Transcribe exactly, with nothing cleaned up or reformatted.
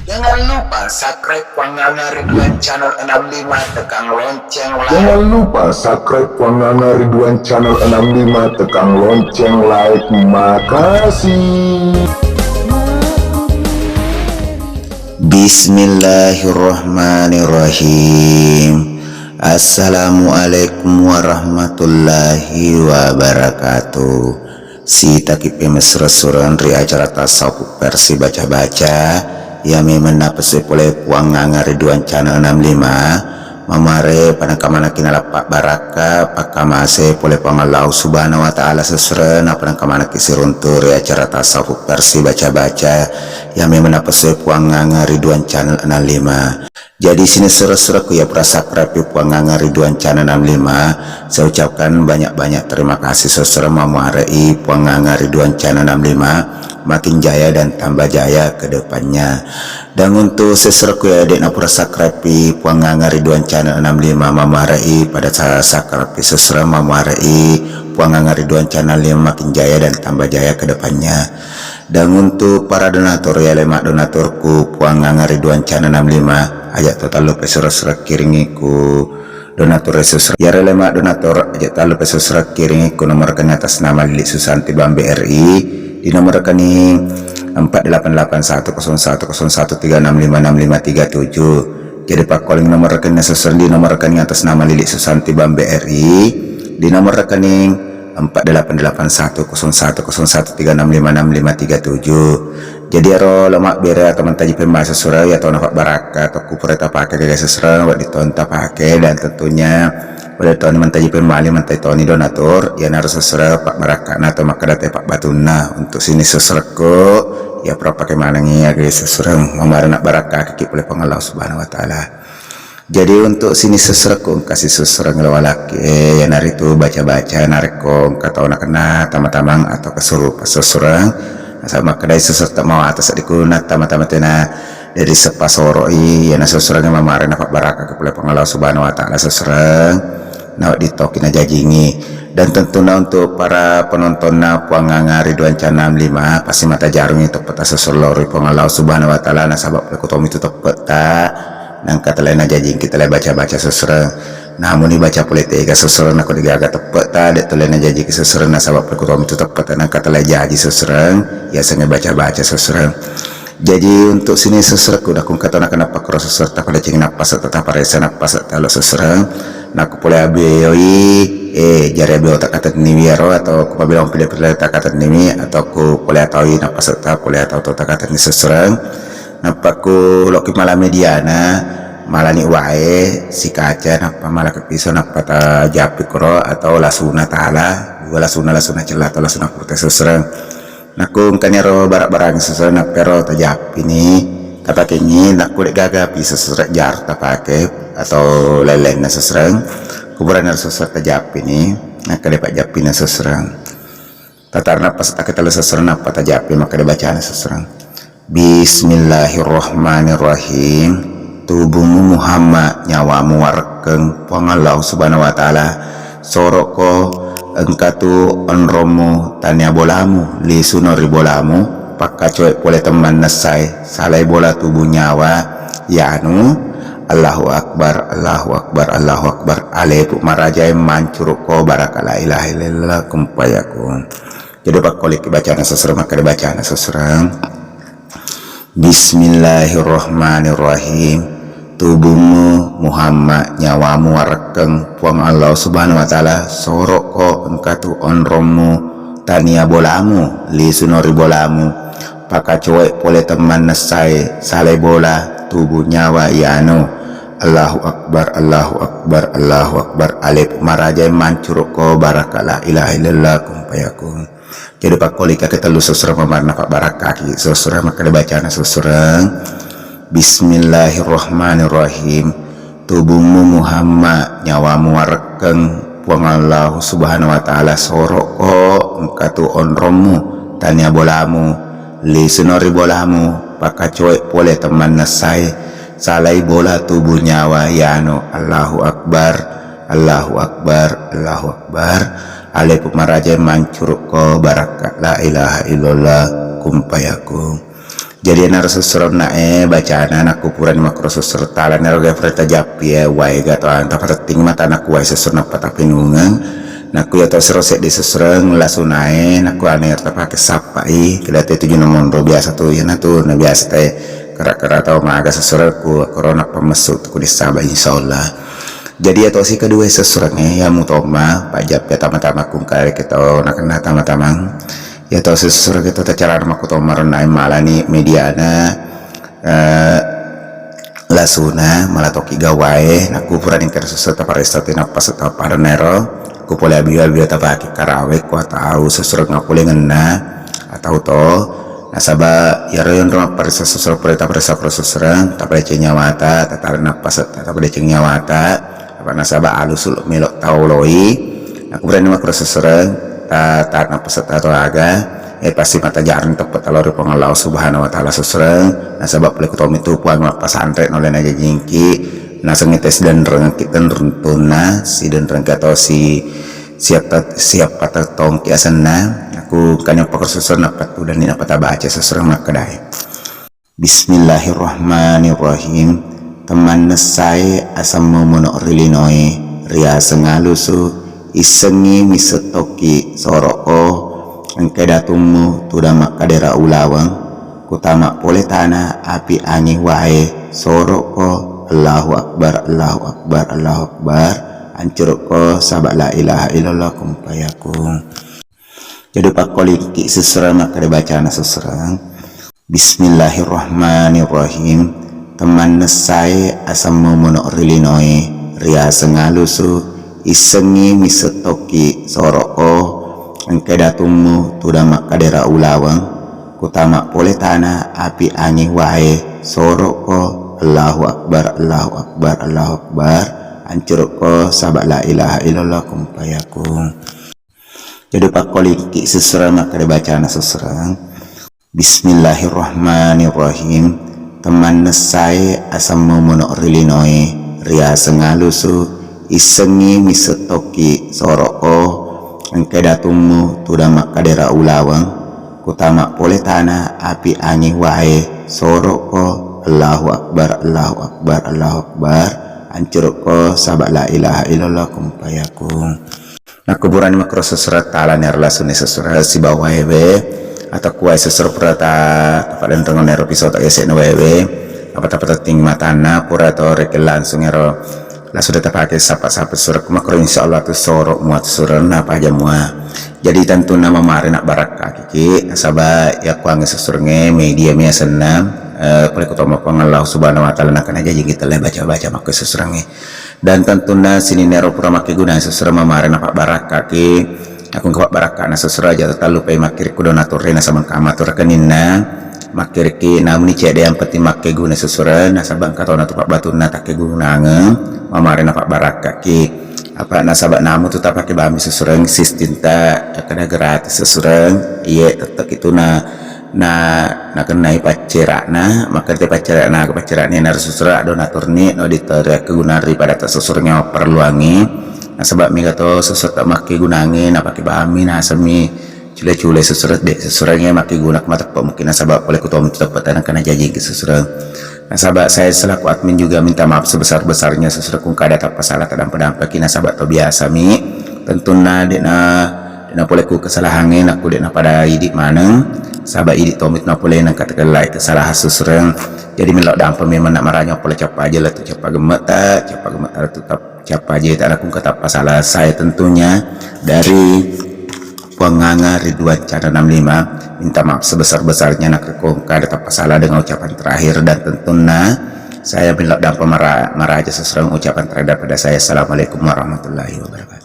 Jangan lupa subscribe Puang Nganga Ridwan Channel enam lima, tekan lonceng like. Jangan lupa subscribe Puang Nganga Ridwan Channel enam lima, tekan lonceng like. Makasih. Bismillahirrahmanirrahim. Assalamualaikum warahmatullahi wabarakatuh. Sitaki pemessureng ri acara tasawuf versi baca-baca, iya memeng napessu pole Puang Nganga Ridwan Channel enam lima, mamare panengka manekki nalappa barakka, pakkamase pole Puang Allahu Subhanahu wa Ta'ala sessureng, napanengka manekki siruntu ri acara tasawuf versi baca-baca, iya memeng napessu Puang Nganga Ridwan Channel enam lima. Jadi sining sessureng-sessurekku iya pura subscribe Puang Nganga Ridwan Channel enam lima, saya ucapkan banyak-banyak terima kasih sessureng, mamuare'i Puang Nganga Ridwan Channel enam lima makin jaya dan tambah jaya ke depannya. Dan untuk sessureng-sessurekku iya de' napura subscribe Puang Nganga Ridwan Channel enam lima, mamuare'i pada sa-, subscribe sessureng, mamuare'i Puang Nganga Ridwan Channel lima makin jaya dan tambah jaya ke depannya. Dan untuk para donatur, iya le maddonatur ku Puang Nganga Ridwan Channel enam lima, aja' to tallupai sessureng-sessureng kiringi ku donatur sessureng. Iya le maddonatur, aja' tallupai sessureng kiringi ku nomor rekening atas nama Lili Susanti Bambe R I, di nomor rekening empat delapan delapan satu kosong satu kosong satu tiga enam lima enam lima tiga tujuh. Jadi pakkuling nomor rekening sessureng di nomor rekening atas nama Lili Susanti Bambe R I, di nomor rekening empat delapan delapan satu kosong satu kosong satu tiga enam lima enam lima tiga tujuh. Jadi ero lo mabbere atau mancaji pembawa sessureng, iya tau napabbarakka atau ku pura tapake gaga sessureng, wedding toni tapake, dan tentunya wedding toni mancaji pembawa, mancaji toni donatur, iyanaro sessureng pabbarakkana atau makkeda te pabbatunna. Untuk sining sessurengku, iya pura pake manengngi aga sessureng, mamare nabbarakkaki pole Puang Allah Subhanahu wa Ta'ala. Jadi untuk sining sessurengku engkasi sessureng lo walakki, eh, iyanaritu baca-baca narekko engka tau nakenna tama-tamang atau kesurupan sessureng. Nasaba makkedai sessureng tau mawatang seddi kunna tama-tama tena de' riseppa soro'i, iyana sessureng mamare napabbarakkaki pole Puang Allah Subhanahu wa Ta'ala sessureng. Nawedding toki najajingi. Dan tentunya untuk para penontonna Puang Nganga Ridwan Channel enam lima, pasti matajarungi teppetta sessureng lao ri Puang Allah Subhanahu wa Ta'ala, nasaba pole ku tomitu teppetta. Nangka tele najajingki tele baca-baca sessureng. Namuni baca pole tega sessureng, nako degaga teppetta, de' tele najajiki sessureng, nasaba pole ku tomitu teppetta, nangka tele jaji sessureng, yasengnge baca-baca sessureng. Jadi untuk sining sessurengku, dako engka tau nakenna pakkoro sessureng, tapadecengi nappasetta, taparessa nappasetta lo sessureng. Nako pole abeoi, eh, jari abeo takatenniwi ero, atau ku pabilang pile-pile takatenniwi, atau ku pole ataui nappasetta, pole atau to takatenni sessureng. Nappa ku lokki mala mediana, malani wae sikaca, nappa malaki piso, nappa tajappi koro atau lasuna tala, dua lasuna, lasuna cella atau lasuna pute sessureng. Nakko engkani ero barang-barang sessureng, nappa ero tajappini, tapakengngi, nakko de' gaga piso sessureng jaru tapake atau lain-lainna sessureng, ku purana ero sessureng tajappini, nakko de' pajappina sessureng. Tatara nappasetta katellu sessureng, nappa tajappi makkeda bacana sessureng. Bismillahirrahmanirrahim. Tubummu Muhammad, nyawamu warekkeng Puang Allah Subhanahu wa Ta'ala. Sorokko engkatu onrommu tania bolamu, lisuno ri bolamu, pakkacoe pole temmannessai, salai bola tubu nyawa, yanu, Allahu Akbar, Allahu Akbar, Allahu Akbar. Alepu marajae mancurukko baraka la ilaha illallah kun fayakun. Jadi pakkoliki bacana sessureng, makkeda bacana sessureng. Bismillahirrahmanirrahim. Tubummu Muhammad, nyawamu warekkeng Puang Allah Subhanahu wa Ta'ala, sorokko engkatu onrommu tania bolamu, lisuno ri bolamu, pakacoe pole temmannessai, salai bola tubu nyawa yanu. Allahu Akbar, Allahu Akbar, Allahu Akbar. Alepu marajae mancurukko baraka la ilaha illallah kun fayakun. Jadi pakkoliki katellu sessureng mamare napabbarakkaki sessureng, makkeda bacana sessureng. Bismillahirrahmanirrahim. Tubummu Muhammad, nyawamu warekkeng Puang Allah Subhanahu wa Ta'ala, sorokko engkatu onrommu tania bolamu, lisuno ri bolamu, pakacoe pole temmannessai, salai bola tubu nyawa yanu. Allahu Akbar, Allahu Akbar, Allahu Akbar. Alepu marajae mancurukko baraka la ilaha illallah kun fayakun. Jadi enaro sessureng nae bacana, nakku purani makkuro sessureng tala nero ga pareta jappi e wae ga to anta patetting mata nakku wae sessureng nappa tapinungeng. Nakku ya to sero seddi sessureng lasunae, nakku ane tapake sappai, keda te tuju na monro biasa tu, ya na tu na biasa te kera-kera tau maga sessureng ku korona pamessu tu kuni saba insyaallah. Jadi ya to si kedua sessureng e ya mutomma pajappi tama-tama kung kare kita nakenna tama-tamang. Ya to sessureng kita tacarana makkutomma ronna malani mediana, eh, lasuna, mala tokki gawae, nakku purani engka sessureng taparessa tu nappa setta padanna ero, ku pole abio-abio tapake karawe, ku atau sessureng appolengenna, atau to, nasaba yaro yonro mapparessa sessureng pole taparessa kuro sessureng, tapadeceng nyawata, tatala nappa setta tapadeceng nyawata, apa nasaba alusu melo taoloi, nakku purani makkuro sessureng, ta, ta nappa setta to aga, eh, pasti matajareng teppa talo ri Puang Allah Subhanahu wa Ta'ala sessureng, nasaba pole ku tommi tu Puang mappasanre nole najajingki, nasengngi te sidenrengki tenruntunna, sidenrengki atau si siap, siap patetongki asenna, aku kanya pakko sessureng nappa tudani nappa tabaca sessureng makkedae. Bismillahirrahmanirrahim. Temmannessae asemmu mono ri linoe, riaseng alusu, issengngi misseng tokki soro'o, engkai datummu tudang makkadera ulaweng, kutama pole tana api angi wae, soro'ko, Allahu Akbar, Allahu Akbar, Allahu Akbar, ancurukko saba la ilaha illallah kun fayakun. Jadi pakkolingki sessureng makkeda bacana sessureng. Bismillahirrahmanirrahim. Temmannessae asemmu mono ri linoe, riaseng alusu, issengngi misseng tokki soro'o, engkai datummu tudang makkadera ulaweng, kutama pole tana api angi wae, soro'ko, Allahu Akbar, Allahu Akbar, Allahu Akbar, ancurukko saba la ilaha illallah kun fayakun. Jadi pakkolingki sessureng makkeda bacana sessureng. Bismillahirrahmanirrahim. Temmannessae asemmu mono ri linoe, riaseng alusu, issengngi misseng tokki soro'o, engkai datummu tudang makkadera ulaweng, kutama pole tana api angi wae, soro'ko, Allahu Akbar, Allahu Akbar, Allahu Akbar, ancurukko saba la ilaha illallah kun fayakun. Nakkuburani makkuro sessureng tala nero lasuni sessureng sibawa waewe, atau kuwae sessureng pura ta, tapaddenrengeng nero pisau ta gese'na waewe, apa tapatetting matanna, pura to rekeng langsung ero lasu de tapake sapa-sapa sessureng makkuro, insya Allah tu soro mua sessureng napa aja mua. Jadi tentunna mamare nabbarakkaki ki, nasaba yakkuangnge sessurengnge media mi asenna, eh, pole kutomma Puang Allah Subhanahu wa Ta'ala nakana jaji kita le baca-baca makko sessurengnge. Dan tentunna sininna ero pura makkeguna sessureng mamare napabbarakkaki, aku engka pabbarakkana sessureng aja tallupai makkiring ku donaturre nasaba engka matur rekeninna, makkirikki namuni cedde yang penting makkeguna sessureng nasaba engka tona tu pabbatunna takkegunangeng mamare napabbarakkaki. Apa nasaba namu tu tapake bammi sessureng sistem ta kada gratis sessureng, iye tettek itu na na, nakennai paccera'na, makkedai paccera'na, aga paccera'na naro sessureng donaturni no diteriakkegunang ri padatta sessureng yang mapparelluangngi. Nasaba mega to sessureng makkegunangngi napake bammi nasemmi cule-cule sessureng de sessureng yang makkeguna mateppe mungkin nasaba pole kutommi teppe taneng kana jajingki sessureng. Nasaba saya selaku admin juga minta maaf sebesar-besarnya sessureng kung kada tappa salah tadampa-dampaki nasaba to biasa mi. Tentunna de na De'na pole ku kesalahangnge nakku de'na pada idi maneng, saba idi tomit na pole nengka tekellai kesalahan sessureng. Jadi melo dampa memang nak maranya pole cappa aja lettu cappa gemmeta, cappa gemmeta lettu tap-, cappa aja tak nakung ketappa salah saya tentunya dari Puang Nganga Ridwan Chandra enam lima, minta maaf sebesar-besarnya nak kong kada tappa salah dengan ucapan terakhir dan tentunna saya melo dampa mara-, maraja sessureng ucapan terakhir daripada saya. Assalamualaikum warahmatullahi wabarakatuh.